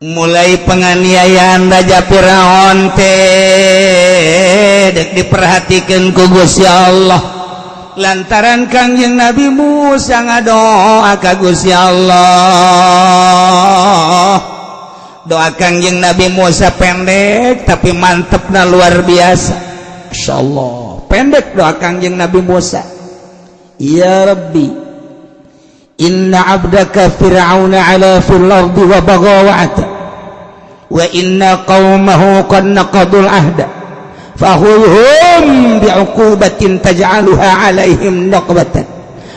Mulai penganiayaan Raja Firaun teh dek diperhatikan ku Gusti Allah lantaran Kangjeng Nabi Musa ngadoa ka Gusti Allah. Doa Kangjeng Nabi Musa pendek, tapi mantepna luar biasa. Masya Allah, pendek doa Kangjeng Nabi Musa. Ya Rabbi, inna abdaka fir'auna ala fil ardi wa bagha wa'ata wa inna qaumahu qad naqadul ahda fakhudhum bi'uqubatin taj'aluha 'alaihim naqbatan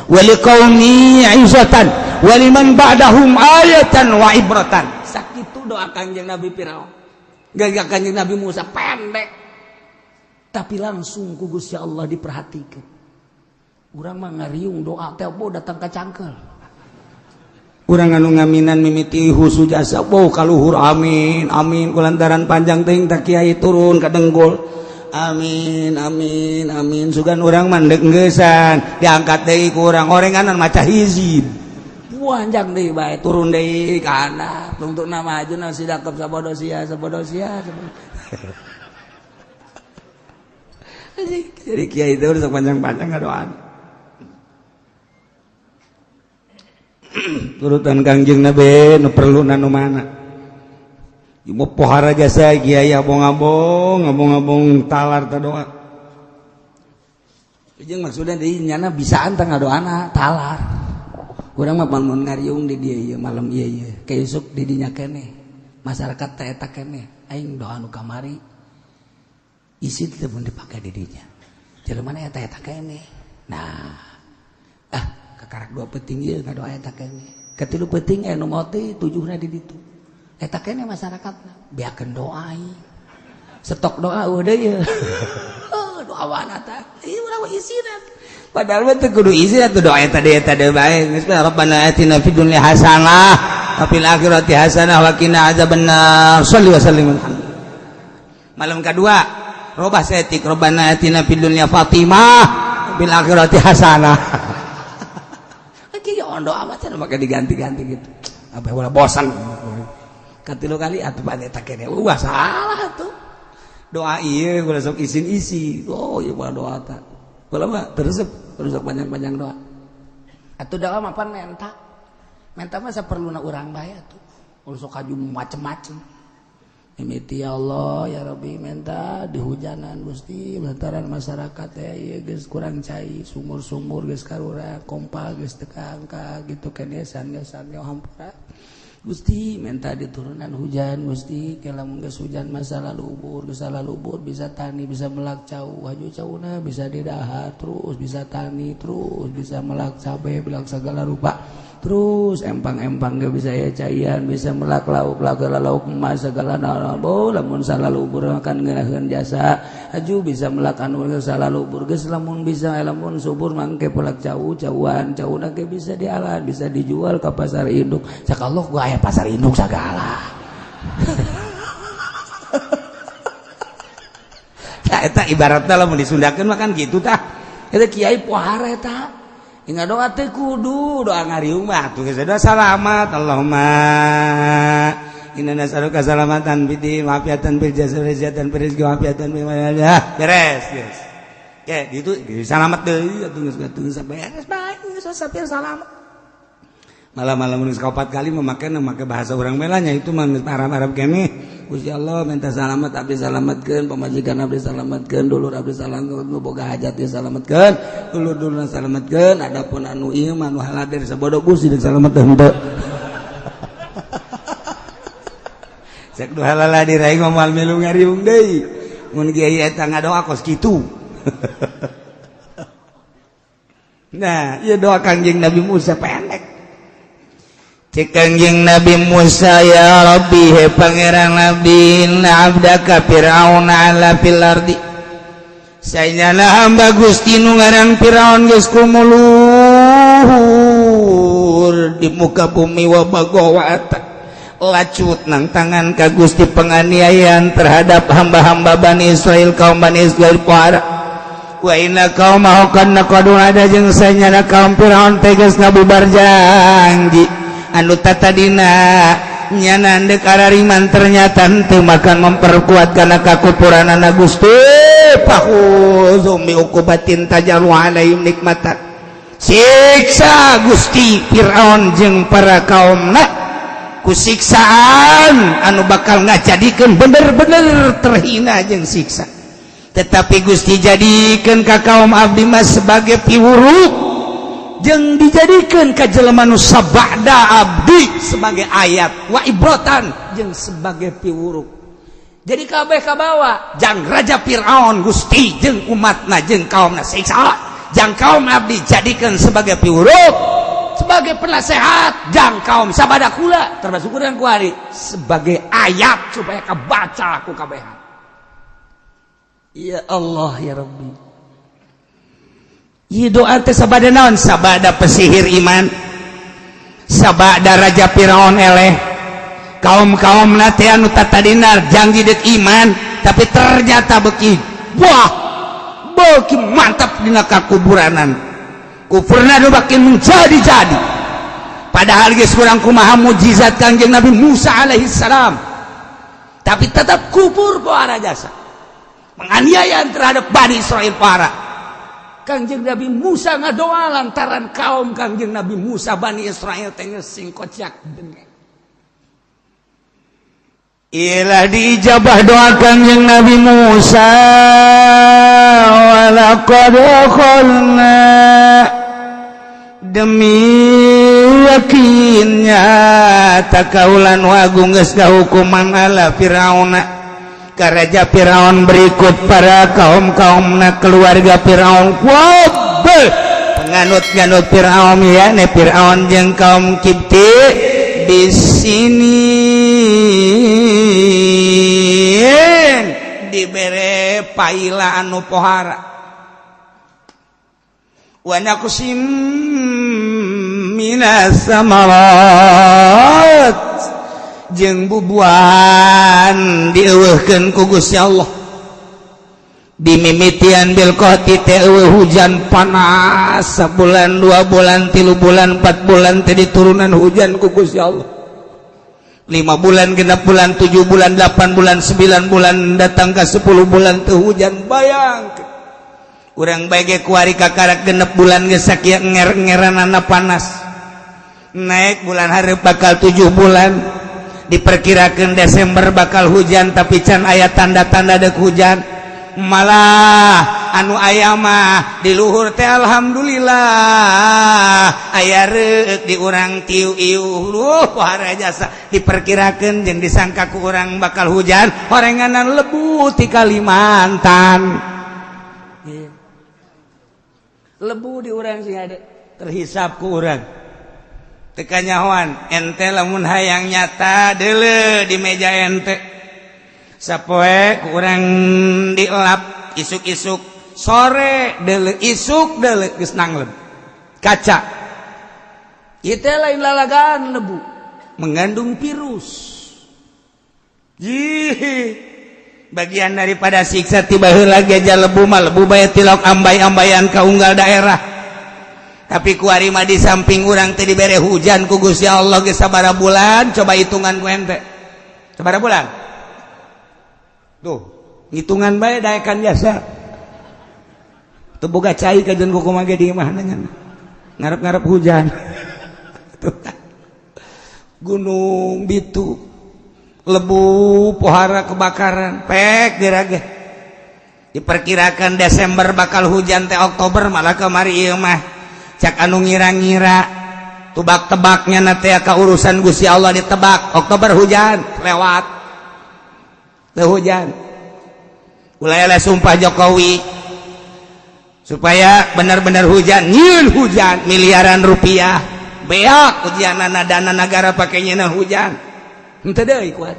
wa liqaumi 'izatan wa liman ba'dahum ayatan wa ibratan. Sakitu doa Kanjeng Nabi Firaun. Gak Kanjeng Nabi Musa pendek, tapi langsung ku Gusti Allah diperhatikan. Urang mah ngariung doa teh datang ka cangkel. Urang anu ngaminan mimiti husu jasa boh kaluhur, amin amin, kulantaran panjang teuing tak kiai turun ka dengkul, amin amin amin. Sugan urang mah ndek ngeusan diangkat deui ku urang orenganan maca hizib panjang deui bae, turun deui ka handap, tungtungna maju na sidakep sabodo sia sabodo sia. Jadi kiai itu udah panjang-panjang ngadoan. Turutan Kangjeng Nabi nu perlu nu mana. Ieu pohara jasa kiai abong-abong, abong-abong talar ta doa. Jeung maksudna deui nyana bisaan tah ngadoana talar. Urang mah mun ngariung di dieu ieu malam ieu ieu, kaesuk di dinya keneh. Masyarakat teh eta keneh, aing doa nu kamari isi teh mun dipake di dinya. Jelema na eta eta keneh. Nah, ah kakarak dua peting ieu ngadoa eta keneh. Katilu peting anu maot teh tujuhna di ditu. Eta keneh masyarakatna, beakeun doa aing. Stok doa eueuh deui ieu. Doa mana tah? Ieu urang mah isina. Padahal mah teu kudu isi atuh doa eta deui eta deui bae. Geus Rabbana atina fid dunya hasanah wa fil akhirati hasanah wa qina azabannar. Shalli wa sallim. Malam kedua robah setik, Rabbana atina fid dunya Fatimah fil akhirati hasanah. Kieu doa mah cenah make diganti-ganti gitu. Apa ulah bosan. Katilu kali atuh bade eta kene. Wah salah atuh. Doa ieu ulah sok isin-isi. Oh ieu mah doa ta. Ulah mah terus terus panjang-panjang doa. Atuh doa mah pan menta. Menta mah saperluna urang bae atuh. Ulah sok kaju macem-macem. Mimiti ya Allah ya Rabbi menta dihujanan Gusti lantaran masyarakat teh ieu geus kurang cai, sumur-sumur geus karura, kompa geus teu kaangka gitu keneh san-san hampura Gusti, menta diturunan hujan Gusti. Ke lamun geus hujan masalah lubur geus salah lubur, bisa tani, bisa melak cau, haju cauna bisa didahar terus, bisa tani terus, bisa melak cabe, melak segala rupa terus, empang-empang ge bisa ya caian, bisa melak lauk, lauk lauk emas segala nabo. Lamun salah lubur makan ngeunaheun jasa haju, bisa melak anu salah lubur geus. Lamun bisa, lamun subur mangke pelak cau, cauan cauna ge bisa dialan, bisa dijual ke pasar induk. Cak Allah gua aya pasar induk sagala. Eta ibaratna lamun disundakeun mah kan gitu tah. Eta kiai pohara eta. Ingat doa teh kudu doa ngariung mah tuh geus doa salamat. Allahumma inna nas'aluka salamatan fid din wa afiatan fil jasad wa rizqan fil rizqi wa afiatan fil mal. Beres geus. Ke ditu salamat deui atuh geus geus beres bae geus sampai salamat. Malam-malam geus kaopat kali memakai memakai bahasa urang melanya itu mah Arab-Arab keneh. Gusti Allah minta salamat, abdi salamatkeun pamajikan, abdi salamatkeun dulur, abdi salamatkeun nu boga hajat dia salamatkeun dulur-dulur salamatkeun, adapun anu ieu mah anu haladir sabodo Gusti deuk salamat henteu. Cek nu halaladir aing mah moal milu ngariung deui mun kiai eta ngadoa kos kitu. Nah, ieu doa Kangjeng Nabi Musa pendek. Cek Kangjeng Nabi Musa, ya Rabbi, he pangeran abdi, inna abdaka Fir'aun ala fil ardi, saenyana hamba Gusti nu ngaran Fir'aun geus kumuluhur di muka bumi, wa bagawata lacut nang tangan ka Gusti penganiayaan terhadap hamba-hamba Bani Israel, kaum Bani Israel pohara. Wa inna qaumahu qad naqadu ada jeung saenyana kaum Fir'aun teh geus ngabubar janji anu tatadina Nyana dek arariman, ternyata henteu makan memperkuat kana kakufuranana Gusti. Fakhudzuhum bi uqubatin taj'alu alaihim nikmatan. Siksa Gusti Fir'aun jeung para kaumna ku siksaan anu bakal ngajadikeun bener-bener terhina jeung siksa, tetapi Gusti jadikan ka kaum abdi mah sebagai piwuruk jeung dijadikan ka jelema nu sabada abdi sebagai ayat wa ibrotan jeung sebagai piwuruk. Jadi kabeh kabawa jang Raja Fir'aun Gusti jeung umatna jeung kaumna siksa, jang kaum abdi jadikan sebagai piwuruk, sebagai penasehat, jang kaum sabada kula termasuk urang kuari sebagai ayat supaya kabaca ku kabehan. Ya Allah, ya Rabbi. Ieu doa teh sabada naon? Sabada pesihir iman, sabada Raja Firaun eleh, kaum-kaum teh anu tatadina janji dek iman, tapi ternyata beki wah beki mantap dina kakuburanan, kufurna nu makin menjadi-jadi, padahal geus kurang kumaha mujizat Kangjeng Nabi Musa alaihi salam, tapi tetap kufur. Pohara jasa penganiayaan terhadap Bani Israel para Kangjeng Nabi Musa ngadoa lantaran kaum Kangjeng Nabi Musa, Bani Israel teh sing kocak dengeng. Ilah diijabah doa Kangjeng Nabi Musa. Walaqad akhadna, demi yakinnya takaulan wagung geus hukuman ala Firauna ka Raja Firaun berikut para kaum-kaumna, keluarga Firaun, wabeh penganut-ganut Firaun ya ne Firaun jeung kaum Kipti di sini dibere paila anu pohara wa naqsim minas samarat jeung bubuahan dieuweuhkeun ku Gusti Allah. Dimimitian bil qahti teh hujan panas sabulan, 2 bulan, 3 bulan, 4 bulan teh diturunan hujan ku Gusti Allah, 5 bulan, 6 bulan, 7 bulan, 8 bulan, 9 bulan, datang ke 10 bulan tuh hujan. Bayang urang bae kuari kakarak 6 bulan geus sakieu nger-ngeranana panas. Naik bulan hari bakal 7 bulan, diperkirakan Desember bakal hujan, tapi can aya tanda-tanda dek hujan. Malah anu aya mah di luhur teh alhamdulillah aya reuk, di urang tiu iuh pohara jasa. Diperkirakan jeung disangka ku urang bakal hujan, horenganan lebu ti Kalimantan. Lebu di urang sih ada terhisap ku urang teu kanyahoan. Ente lamun hayang nyata, deuleu di meja ente sapoe ku urang dielap isuk-isuk, sore deuleu, isuk deuleu geus nangleb kaca. Ieu teh lain lalagaan, lebu mengandung virus. Ih, bagian daripada siksa. Tiba heula ge lebu mah lebu bae tilok ambay-ambayan ka unggal daerah, tapi kuari mah di samping urang teh dibere hujan ku Gusti Allah geus sabaraha bulan. Coba hitungan ku ente sabaraha bulan tuh, hitungan bae daekan jasa teu boga cai kajeun kumaha ge di imah ngarep-ngarep hujan. Tuh. Gunung Bitu lebu pohara kebakaran pek dirage. Diperkirakan Desember bakal hujan teh Oktober, malah kemari ieu mah cak anu ngira-ngira tebak-tebaknya na teh ka urusan Gusti Allah ditebak Oktober hujan, lewat teu hujan. Ulah sumpah Jokowi supaya benar-benar hujan, nyieun hujan miliaran rupiah beak ujian dana negara pakai nyieun hujan, henteu deui kuat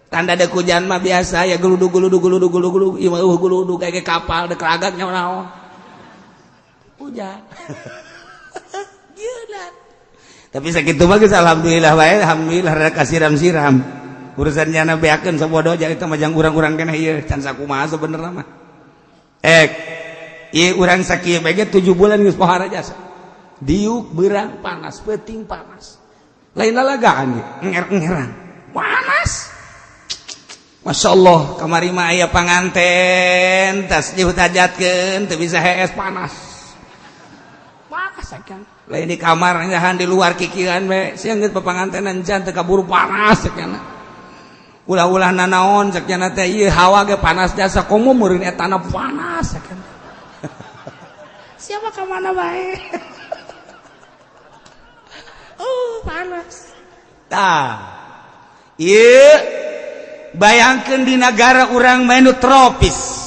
tanda dek hujan mah. Biasa ya geluduk geluduk geluduk geluduk geluduk, ieu mah geluduk kayak kapal dek ragak nyawa hujan. Gila. Tapi sakitu mah geus alhamdulillah wae, alhamdulillah rada kasiram-siram. Urusan nyana beakeun sabodo jadi teh majang urang-urang keneh ieu can sakumaha sebenarnya mah. Eh, ieu urang sakieu bae 7 bulan geus pohara jasa. Diuk beurang panas, peuting panas. Lain lalagaan nger-ngeran panas. Masya Allah, kamari mah aya panganten, tas dihujatkeun teu bisa hees, panas panas kan. Lain di kamar nyahan, di luar kikian we siang geus papangantenan can teu kaburu panas cenah. Ulah-ulah nanaon cek nya teh, ieu hawa ge panas jasa, komo meureun etana panas cenah. Siapa ka mana bae? Oh, panas. Tah, ieu bayangkeun di negara urang mah nu tropis.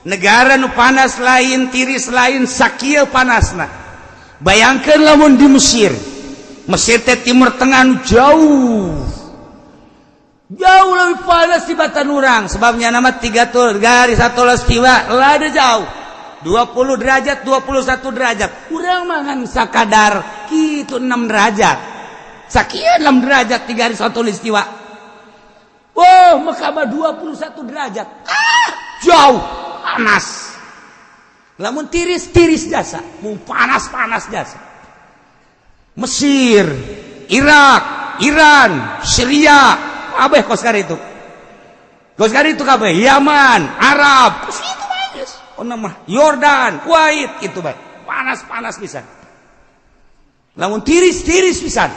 Negara nu panas lain, tiris lain, sakieu panasna. Bayangkeun lamun di Mesir. Mesir teh Timur Tengah nu jauh jauh lebih panas di batan urang, sebabnya nama tiga tur garis khatulistiwa lada jauh 20 derajat, 21 derajat. Urang mangan sakadar gitu 6 derajat, sakieu 6 derajat di garis khatulistiwa. Wow, Mekah mah 21 derajat. Ah, jauh panas. Lamun tiris, tiris jasa, mun panas, panas jasa. Mesir, Irak, Iran, Syria, kabeh kos itu, kos itu kabeh, Yaman, Arab, kos itu bae geus. Oh, nama Yordan, Kuwait itu bae. Panas-panas pisan. Lamun tiris-tiris pisan.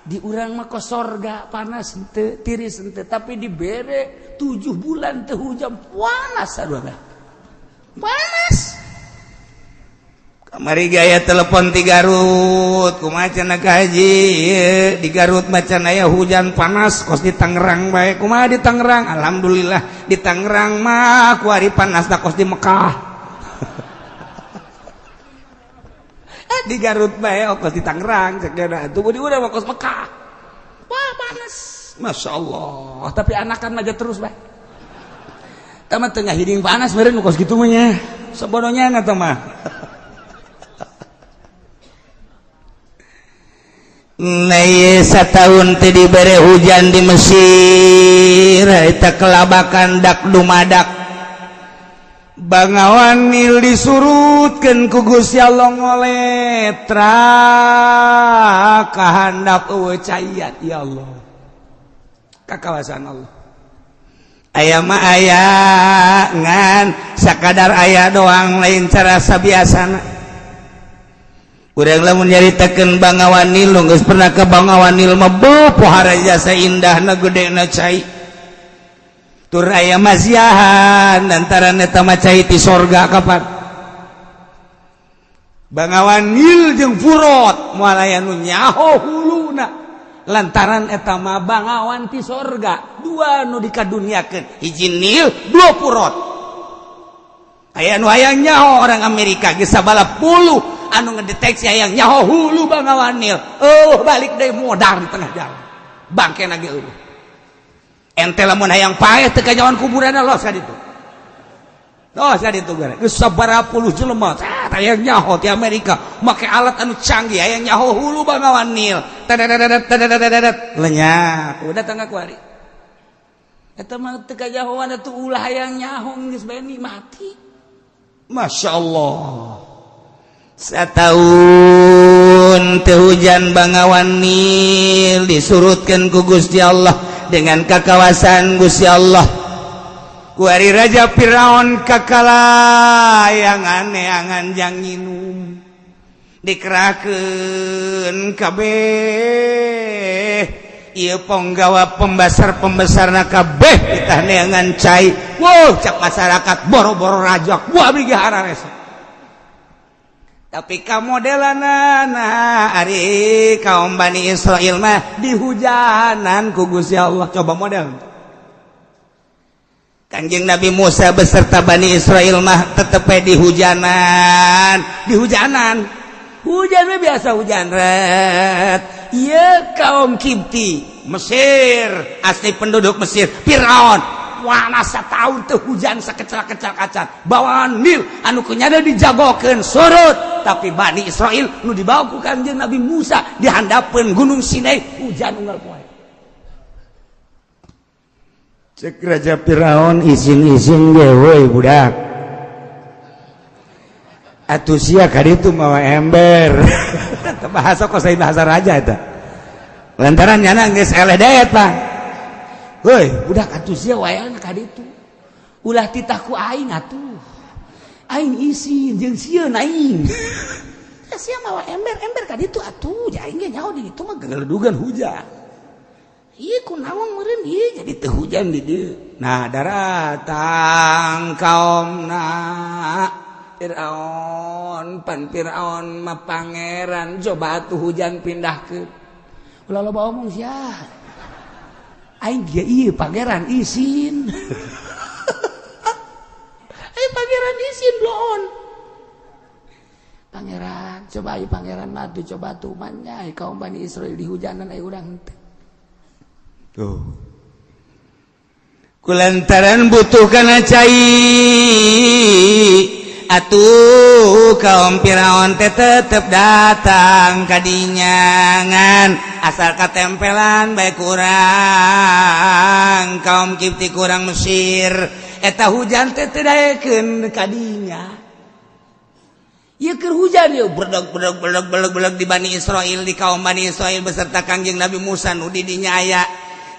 Di urang mah kos sorga, panas henteu, tiris henteu, tapi dibere 7 bulan teu hujan, panas aduh panas. Kamari gaya telepon ti Garut, kumaha cenah, Ka Haji? Di Garut macan aya hujan, panas kos di Tangerang bae. Kumaha di Tangerang? Alhamdulillah, di Tangerang mah kuari panas kos di Mekah. Di Garut bae, oh, kos di Tangerang cek tuh, di urang mah kos Mekah. Wah, panas. Masya Allah, tapi anakan aja terus bae. Tama tengah hiding panas meureun kos kitu mah nya. Sebodohnya atau mah. Nah, setahun teu dibere hujan di Mesir eta kelabakan dak dumadak. Bangawan Nil disurutkeun ku Gusti Allah, ngoletra kahandap, eueuh caian. Ya Allah, kakawasan Allah. Aya mah aya, ngan sakadar aya doang, lain cara sabiasana. Urang lamun nyaritakeun Bangawan Nil, geus pernah ke Bangawan Nil mah, pohara jasa indahna, gedena cai. Tur aya masiahan antara eta mah cai ti sorga. Kapan Bangawan Nil jeung Furot moal aya nu nyaho huluna, lantaran eta mah bangawan ti sorga. Dua nu dikaduniakeun, hiji Nil, dua Furot. Aya nu hayang nyaho, orang Amerika geus sabala puluh anu ngedeteksi hayang nyaho hulu Bangawan Nil. Oh, balik deui, modar di tengah jalan, bangke lagi. Eueuh, ente lamun hayang paeh teu kanyawan kuburan, los ka ditu, los ka ditu. Geus sabaraha puluh jelema hayang nyaho ti Amerika make alat anu canggih, hayang nyaho hulu Bangawan Nil, tadadadadat tadadadadat, lenyap udah tangga kuari. Eta mah teu kanyahoan atuh, ulah hayang nyaho, geus bae mati. Masya Allah, setahun teu hujan Bangawan Nil, disurutkan ku Gusti Allah dengan kakawasan Gusti Allah. Kuari Raja Firaun kakala yang aneh angan jang nginum, dikerahkeun kabeh ieu ponggawa pembesar-pembesar kabeh ditah neangan cai. Wow, cak masyarakat, boro-boro raja, wah, abdi ge hararese. Tapi kamodelana, nah, ari kaum Bani Israel mah dihujanan ku Gusti Allah. Coba model Kanjeng Nabi Musa beserta Bani Israel mah tetep dihujanan, dihujanan hujan we biasa, hujan ret. Iya, kaum Kibti Mesir, asli penduduk Mesir, Firaun, wana setahun teu hujan sakecel-kecel kacan. Bawaan Nil anu kunyada dijagokeun surut, tapi Bani Israel nu dibawa ku Kanjeng Nabi Musa di handapeun Gunung Sinai, hujan unggal poe. Cek Raja Firaun, izin-izin ge woi budak atuh, sia ka ditu mawa ember. Bahasa kok saya bahasa raja eta. Lantaran nyana geus eleh daet pak. Woi, budak atuh sia wayahna ka ditu. Ulah titah ku aing atuh. Aing isin jeung sieun aing. Ya sia mawa ember, ember ka ditu atuh. Ja aing ge nyaho di ditu mah geledugan hujan. Ieu kunaon meureun ieu jadi teu hujan di dieu. Nah, daratang kaomna Fir'aun, pan Fir'aun mah pangeran, coba atuh hujan pindahkeun. Ulah loba omong sia. Aing ge ieu pangeran isin. Aing pangeran isin bloon. Pangeran, coba ieu pangeran mah tuh coba tuh manya kaum Bani Israil di hujanan aya urang teh. Tuh. Kulantaran butuh kana cai atuh kaum Firaun teh tetep datang kadinya ngan asal katempelan bae kurang kaum Kipti kurang Mesir eta hujan teh teu daekeun kadinya. Ieu keur hujan ieu berdeg berdeg berdeg berdeg berdeg di Bani Israil di kaum Bani Israil beserta Kangjeng Nabi Musa nu di dinya aya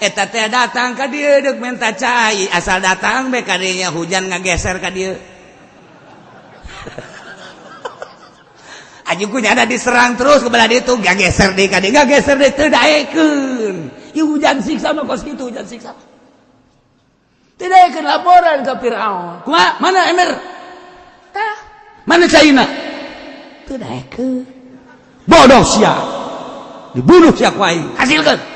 eta teh datang ka dieu deuk menta cai asal datang bae ka dinya hujan ngageser ka dieu. Ajuku nyada diserang terus ke belah ditu gageser deui ka dieu gageser deui teu daekeun. Ieu hujan siksa mah kos kitu hujan siksa. Teu daekeun laporan ka Firaun. Kumaha? Mana ember? Tah. Mana caina? Teu daekeun. Bodoh sia. Dibunuh sia ku aing. Hasilkeun.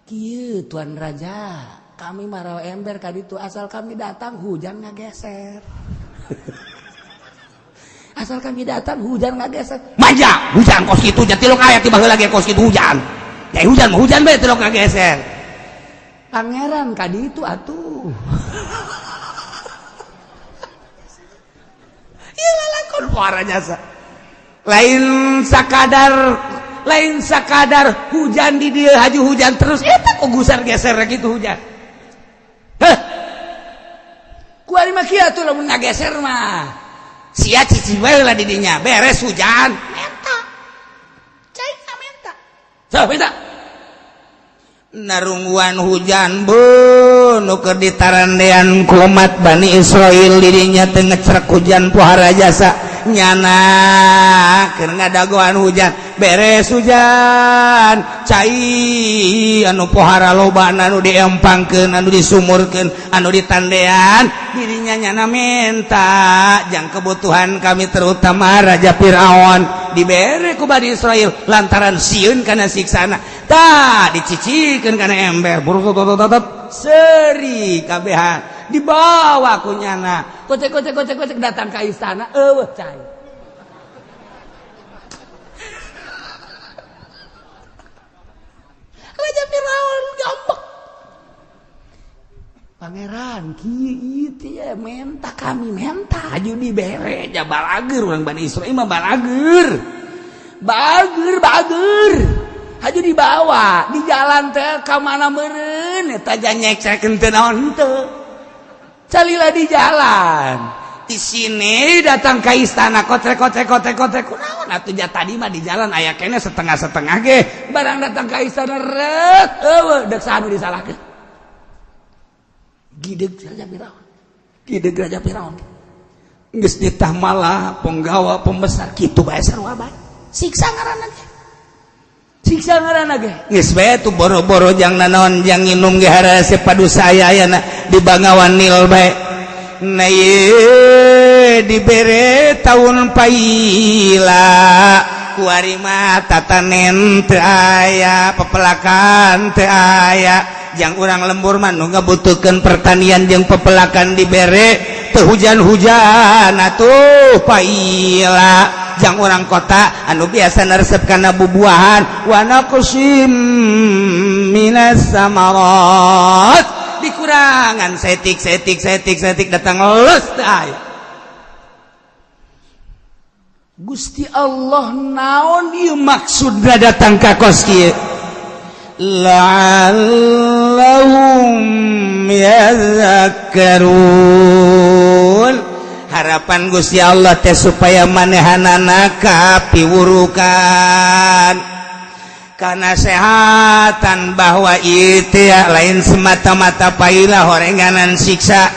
Kieu Tuan Raja, kami marawa ember ka ditu asal kami datang hujan ngageser. Asal kami datang hujan ngageser. Manja, hujan kos kitu nya tilok aya tiba heula ge kos kitu hujan. Ya hujan mah hujan bae tilok ngageser. Pangeran ka ditu atuh. Ieu lalakon pohara jasa. Lain sakadar hujan di dieu haju hujan terus eta kok gusar geser kitu hujan. Heh. Kuari mah kieu atuh lamun ngageser mah. Sia cici bae lah di dinya beres hujan menta cai menta so minta narungguan hujan bu nu keur ditarandean ku umat Bani Israil di dinya teu ngecrek hujan pohara jasa nyana keur ngadagoan hujan beres hujan cai anu pohara lobana anu diempangkeun anu disumurkeun anu ditandean dirinya nyana minta jang kebutuhan kami terutama Raja Firaun dibere ku Bani Israil lantaran sieun kana siksana tah dicicikeun kana ember burut seri kabehan dibawa ku nyana kocek kocek kocek kocek datang ka istana eueuh cai. Raja Firaun ngambek. Pangeran kieu ieu menta kami menta aju dibere ja balager urang Bani Israil mah balager. Bager bager. Haju dibawa di jalan teh ka mana meureun eta ja nyeksekeun teu naon teu. Calila di jalan. Di sini datang ke istana kotrek kotrek kotrek kotrek kunaon atuh ja tadi mah di jalan aya keneh setengah-setengah ge barang datang ke istana rek eueuh deuk saha nu disalahkeun. Gideg Raja Firaun. Gideg Raja Firaun. Geus ditah malah penggawa pembesar kitu bae sarua bae. Siksa ngaranna ge. Siksa ngaranna ge. Geus bae tuh boro-boro jang nanaon jang nginum ge harase padusa aya ayana di Bangawan Nil bae. Nah ieu dibere taun paila kuari mah tatanen teu aya pepelakan teu aya jang urang lembur mah nu ngabutuhkeun pertanian jeung pepelakan dibere teu hujan-hujan atuh paila jang urang kota anu biasa naresep kana bubuahan wa naqsim minas samarat dikurangan setik setik setik setik datang leus teu aya. Gusti Allah naon ieu maksudna datang ka kos kieu la'allahum yadhakkarun. Harapan Gusti Allah teh supaya manehanana kapiwurukan. Kanasehatan bahwa itu ya lain semata-mata paila horenganan siksa,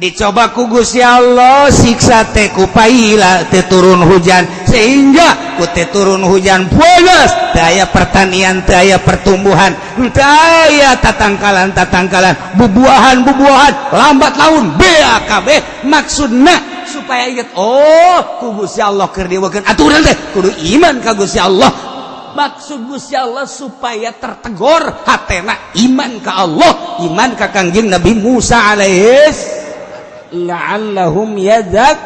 dicoba ku Gusti Allah siksa teh ku paila teh turun hujan, sehingga ku teh turun hujan bolos daya pertanian, daya pertumbuhan, daya tatangkalan tatangkalan, bubuahan bubuahan lambat laun BAKB. Maksudna supaya ingat, oh, ku Gusti Allah keur diwekeun aturan teh kudu iman ka Gusti Allah. Maksud Gusti Allah supaya tertegor hatena, iman ka Allah, iman ka Kangjeng Nabi Musa alaihis la'allahum yadzak.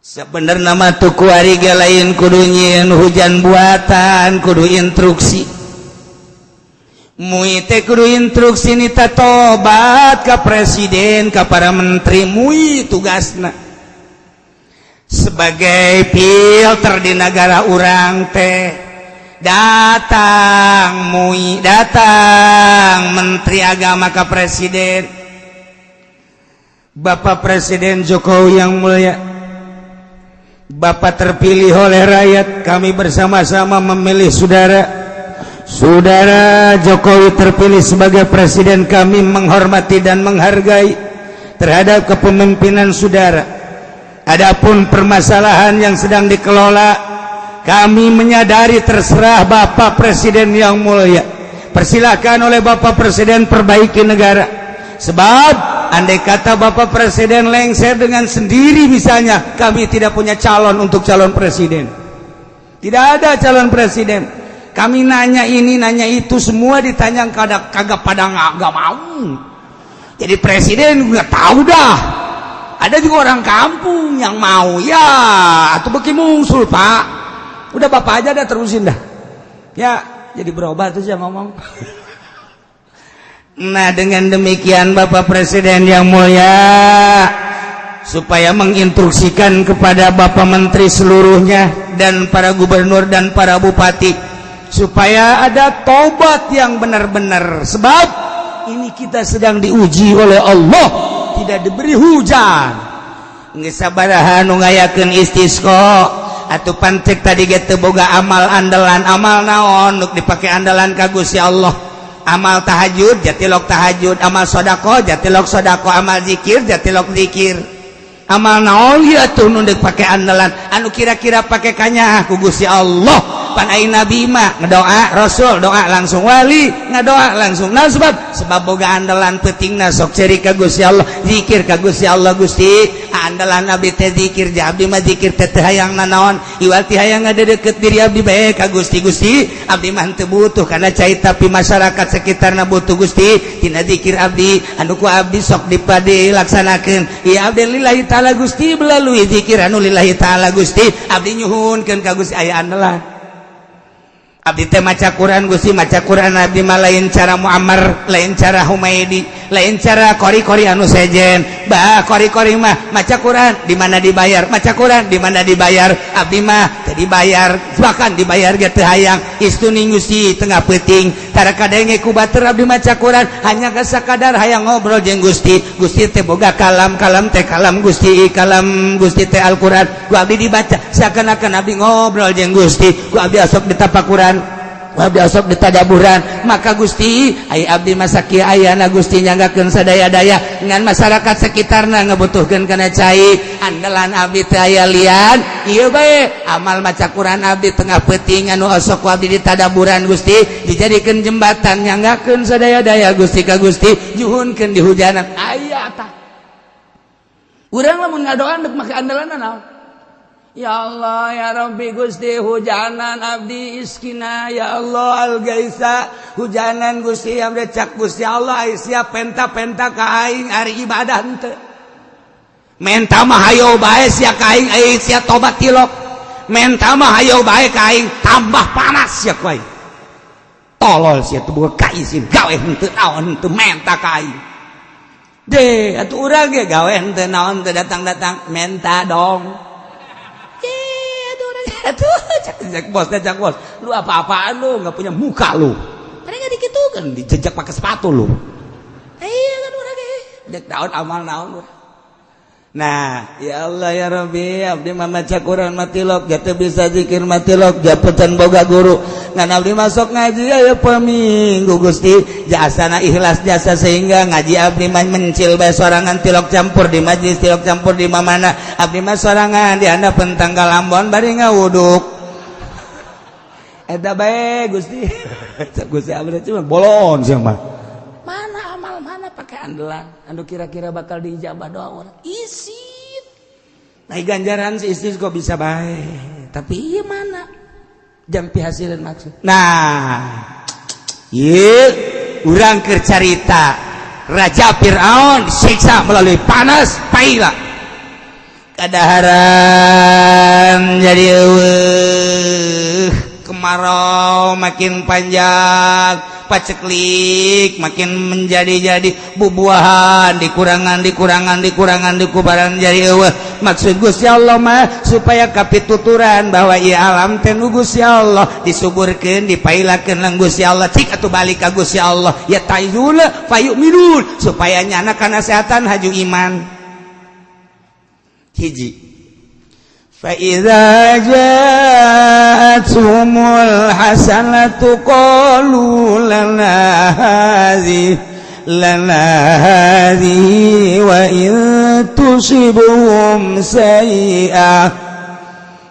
Sebenarnya nama tuku ari ge lain kudu nyieun hujan buatan, kudu instruksi MUI teh, kudu instruksi nita tobat ka presiden, ka para menteri. MUI tugasna sebagai filter di negara urang teh. Datang MUI, datang menteri agama ke presiden, "Bapak Presiden Jokowi yang mulia, Bapak terpilih oleh rakyat. Kami bersama-sama memilih saudara. Saudara Jokowi terpilih sebagai presiden. Kami menghormati dan menghargai terhadap kepemimpinan saudara. Adapun permasalahan yang sedang dikelola, kami menyadari, terserah Bapak Presiden yang mulia. Persilakan oleh Bapak Presiden perbaiki negara. Sebab andai kata Bapak Presiden lengser dengan sendiri misalnya, kami tidak punya calon untuk calon presiden. Tidak ada calon presiden. Kami nanya ini, nanya itu, semua ditanya kagak kagak pada nggak mau. Jadi presiden nggak tahu dah. Ada juga orang kampung yang mau ya, atau beki mungsul, Pak. Udah, Bapak aja dah, terusin dah." Ya, jadi berubah tuh saya ngomong. Nah, dengan demikian, Bapak Presiden yang mulia, supaya menginstruksikan kepada Bapak Menteri seluruhnya dan para gubernur dan para bupati supaya ada tobat yang benar-benar, sebab ini kita sedang diuji oleh Allah, tidak diberi hujan. Geus sabaraha nu ngayakeun istisqa atau pancek tadi ge teu boga amal andalan. Amal naon nu dipake andalan ka Gusti Allah? Amal tahajud, jatilok tahajud. Amal sodako, jatilok sodako. Amal zikir, jatilok zikir. Amal naon ya tuh nu dipake andalan, anu kira-kira pake kanya ku Gusti Allah? Pan ai nabi mah ngedoa, rasul doa langsung, wali ngadoa langsung. Nah, sebab sebab boga andalan, pentingna sok ceri ka Gusti Allah, zikir ka Gusti Allah. "Gusti, andalan abdi teh zikir, ja abdi mah zikir teh teu hayang nanaon, iwal ti hayang ngadeukeut diri abdi bae ka Gusti. Gusti, abdi mah teu butuh kana cai, tapi masyarakat sekitarna butuh, Gusti, tina zikir abdi anu ku abdi sok dipade laksanakeun. Ieu abdi lillahi taala, Gusti, melalui zikir anu lillahi taala, Gusti, abdi nyuhunkeun ka Gusti." Aya andalan. "Abdi teh maca Quran, Gusti, maca Quran abdi mah lain cara Muammar, lain cara Humaidi, lain cara kori-kori anu sejen. Bah, kori-kori mah maca Quran di mana dibayar, maca Quran di mana dibayar. Abdi mah teu dibayar, bahkan dibayar ge teu hayang. Istuni Gusti, tengah peuting tara kadenge ku batur. Abdi maca Quran hanya sakadar hayang ngobrol jeung Gusti. Gusti teh boga kalam, kalam teh kalam Gusti, kalam Gusti teh Al-Quran. Ku abdi dibaca seakan-akan abdi ngobrol jeung Gusti. Ku abdi asok ditapakuran, abdi osok ditadaburan. Maka Gusti, ai abdi masa kieu ayana, Gusti, nyanggakeun sadaya-daya ngan masyarakat sekitarna ngebutuhkeun kana cai. Andalan abdi teh aya lian, ieu bae amal maca Quran abdi tengah peuting anu osok ku abdi ditadaburan. Gusti, dijadikeun jembatan nyanggakeun sadaya-daya, Gusti, ka Gusti, nyuhunkeun di hujanan." Aya tah urang lamun ngadoa dek make andalan naon? "Ya Allah, ya Rabbi, Gusti, hujanan abdi iskina, ya Allah, al-gaisa, hujanan Gusti abdi." Cak Gusti Allah, "Ai sia penta-penta ka aing, ari ibadah henteu. Menta mah hayo bae sia ka aing, ai sia tobat tilok. Menta mah hayo bae ka aing, tambah panas sia ku aing. Tolol sia teu boga kaisin, gawe henteu naon henteu, menta ka aing." Deh, atuh urang ge gawe henteu naon teu, datang-datang menta dong. Aduh, cak cak bos, cak bos, "Lu apa-apaan lu, nggak punya muka lu." Padahal nggak dikitu kan, dijejak pakai sepatu lu. Iya kan urang ge. Dek naon amal naon urang. Nah, ya Allah, ya Rabbi, abdi mah maca Quran mah tilok, jatuh bisa zikir mah tilok, japetan boga guru. Ngan abdi masuk ngaji aya peminggu, Gusti. Jasana ikhlas jasa sehingga ngaji abdi mah mencil bae sorangan, tilok campur di majlis, tilok campur di mana. Abdi mah sorangan di handapeun tanggal Ambon bari ngawuduk. Eta bae, Gusti. Gusti, abdi cuma bolon sia mah. Mana amal, mana pakai andalan anu kira-kira bakal diijabah doa orang isin. Nah, ganjaran si istri kok bisa baik, tapi iya mana jam hasilin maksud. Nah, iya urang keur carita Raja Fir'aun disiksa melalui panas paila kadaharan jadi eueuh, kemarau makin panjang, paceklik makin menjadi-jadi, bubuahan dikurangan, dikurangan, dikurangan, dikubaran jadi eueuh. Maksud Gusti Allah mah supaya kapituturan bahwa ieu alam teh nu Gusti Allah, disuburkeun, dipailakeun lang Gusti Allah. Cik atuh balik ka Gusti Allah ya tayyula fayuminun, supaya nyana kana kesehatan haju iman. Hiji, فإذا جاءتهم الحسنة قالوا لنا هذه، لنا هذه، وإن تصبهم سيئة.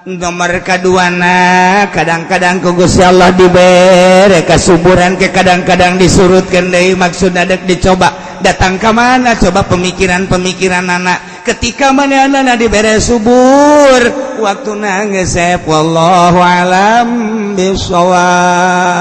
Nomor kaduana, kadang-kadang ku Gusti Allah dibere kasuburan ke kadang-kadang disurutkan deui, maksud adek dicoba. Datang ke mana coba pemikiran-pemikiran anak ketika mana anak dibere subur waktu ngesep. Wallahu alam bisawab.